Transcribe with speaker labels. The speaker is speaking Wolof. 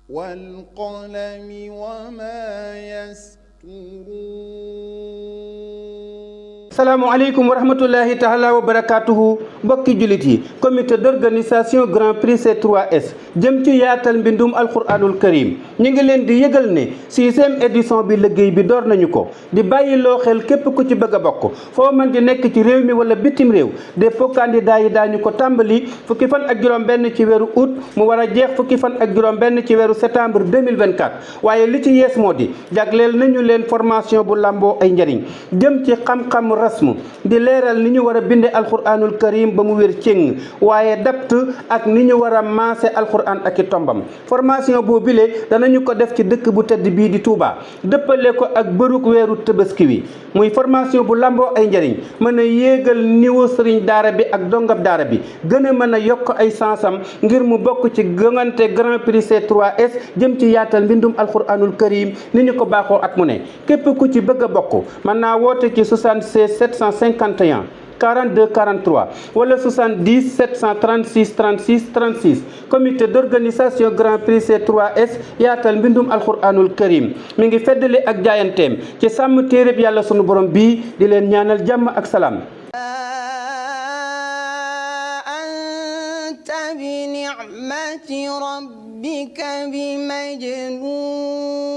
Speaker 1: والقلم وما يسطرون.
Speaker 2: Assalamualaikum warahmatullahi taala wabarakatuh. Mbokki julit yi, comité d'organisation Grand Prix C3S jëm ci yaatal mbindum alquranul karim ñi ngi leen di yëgal ne 6e édition bi liggéey bi door nañu ko di bàyyiloo xel képp ku ci bëgg a bokk foo mën di nekk ci réew mi wala bitim réew dépôt candidat yi daañu ko tàmbali fukki fan ak juróom benn ci weeru août mu war a jeex fukki fan ak juróom benn ci weeru septembre 2024 waaye li ci yees moo di jagleel nañu leen formation bu lamboo ay njariñ jëm ci xam-xam rasmu di leeral ni ñu war a binde alquranul karim ba mu wér cëng waaye dapt ak ni ñu war a maase alquran ak i tombam formation boo bile danañu ko def ci dëkk bu tedd bii di Touba dëppale ko ak bëruk weeru Tabaski wi muy formation bu lamboo ay njariñ mën a yéegal niveau sëriñ daara bi ak dongab daara bi gën a mën a yokk ay sansam ngir mu bokk ci gëngante Grand Prix C3S jëm ci yaatal mbindum alquranul karim ni ñu ko baaxoo at mu ne képp ku ci bëgg a bokk mën naa woote ci 76 751 42 43 wala 70 736 36 36 comité d'organisation Grand Prix C3S yaatal mbindum alquranul karim mi ngi feddali ak jaayanteem ci sàmm téereb yàlla sunu borom bii di leen ñaanal jàmm ak salaam.
Speaker 1: anta bi ni'mati rabbika bi majnun. Assalamu alaikum wa rahmatullahi ta'ala wa barakatuhu. Mbokki julit yi, comité d'organisation Grand Prix C3S jëm ci yaatal mbindum alquranul karim mi ngi feddali ak jaayanteem ci sàmm téereb yàlla sunu borom bii di leen ñaanal jàmm ak salaam. anta bi ni'mati rabbika bi majnun.